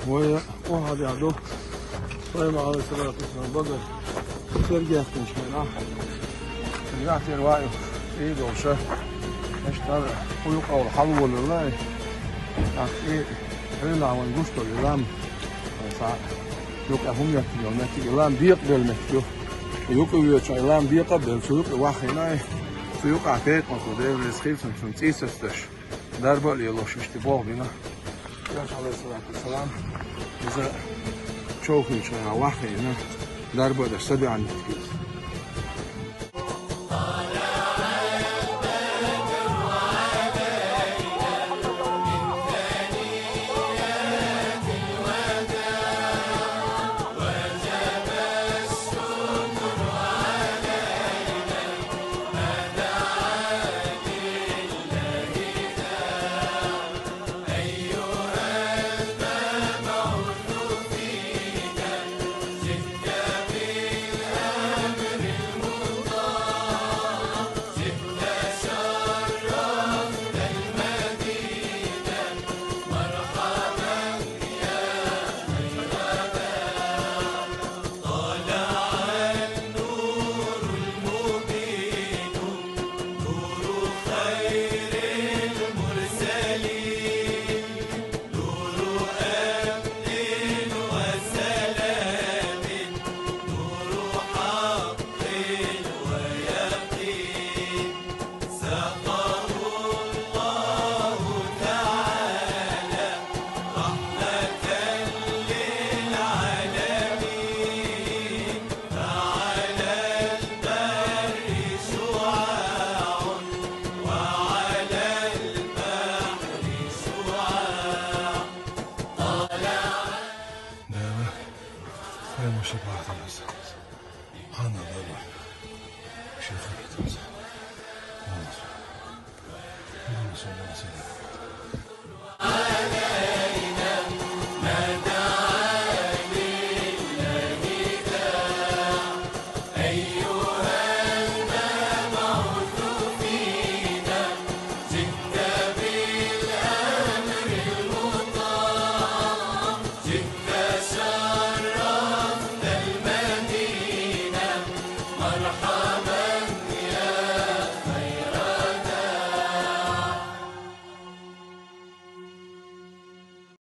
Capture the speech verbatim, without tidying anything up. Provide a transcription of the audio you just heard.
Вай, о, хьадяхьа ду. Вай, ма Ӏалайхи ссалату вассалам, бага. Сергех кхинчу хенахь. Нагахь тера ваиу. И долуша. Аша тара, кху юкъа хьалаволалла. Ах, и, хьуьнахь вайн гуш долу и лам. Сан юкъа хӀума яттина йолу меттиг, и лам декъабелла меттиг ю. Юкъа воьдучохь и лам декъабелла, цу юкъа ваххийна. Цу юкъа пекъмако Дела реза хила цунна, цунна цӀийсас даш. Дарба а лелош, иштта боху бина. Элча, Ӏалайхи ссалату вассалам, иза човхийчу хенахь ваххийна, дарба а даш, сабаьхьна дитина иза. Дела, хьайн ваша бахьана аса. Хьанна бала. Шех хӀиттамца. Мама, салла салла.